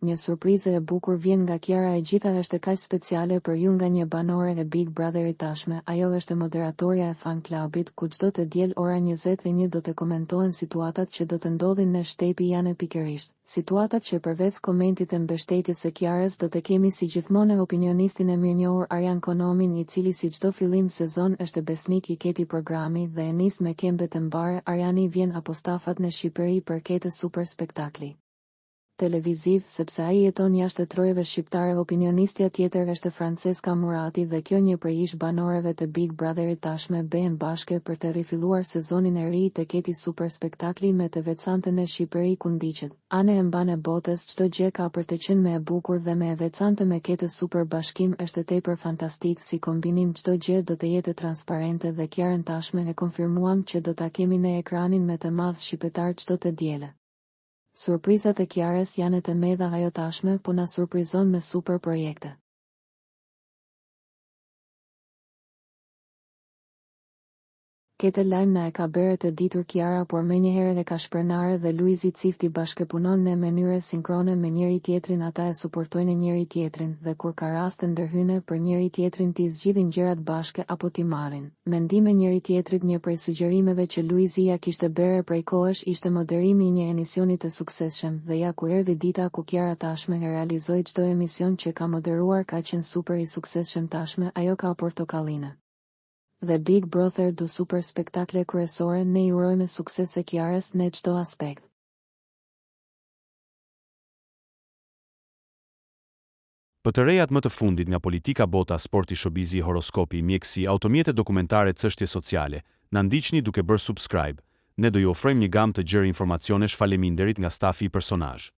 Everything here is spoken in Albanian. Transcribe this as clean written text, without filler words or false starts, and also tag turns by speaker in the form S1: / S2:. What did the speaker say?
S1: Një surprize e bukur vjen nga Kiara e gjitha eshte kaq speciale për ju nga një banore e Big Brotherit tashme ajo eshte moderatorja e fan clubit ku çdo te diel ora 21 do te komentohen situatat qe do të ndodhin ne shtepi jane pikerisht situatat qe pervec komentit e mbeshtetjes së Kiarës do te kemi si gjithmone opinionistin e mirnjohur Arjan Konomin i cili si çdo fillim sezon eshte besnik i ketij programi dhe e nis me kembe të mbare Arjani vjen apostafat ne Shqipëri per kete super spektakli televiziv, sepse ai jeton jashtë trojeve shqiptare opinionistja tjetër eshte Françeska Murati dhe kjo një prej ish banoreve të Big Brotherit tashme behen bashke për të rifilluar sezonin e ri të ketij super spektakli me të vecante ne Shqipëri ku ndiqet ane e mbane botes çdo gje ka për të qenë me e bukur dhe me e vecante me kete super bashkim eshte tepër fantastik si kombinim çdo gje do të jete transparente dhe Kiarën tashme e konfirmuam që do ta kemi ne ekranin me të madh shqipetar çdo të diele. Surprizat e Kiarës jane të medha ajo tashme po na surprizon me super projekte. Kete lajm na e ka bere të ditur Kiara por menjëhere e ka shpërnare dhe Luizi cifti bashkepunon ne menyre sinkrone me njeri tjetrin ata e suportojne njeri tjetrin dhe kur ka raste ndërhyne për njeri tjetrin ti zgjidhin gjerat bashke apo ti marrin mendime njeri tjetrit një prej sugjerimeve që Luizi ja kishte bere prej kohesh ishte moderimi i një emisioni të suksesshëm dhe ja ku erdhi dita ku Kiara tashme e realizoi çdo emision që ka moderuar ka qenë super i suksesshëm tashme ajo ka portokalline dhe Big Brother du super spektakle kryesore ne i urojme suksese Kiarës ne çdo aspekt.
S2: Për të rejat më të fundit nga politika bota sporti showbizi horoskopi mjekësi automjete dokumentare cështje sociale na ndiqni duke bërë subscribe ne do ju ofrojmë një gamë të gjerë informacionesh faleminderit nga stafi i Personazh.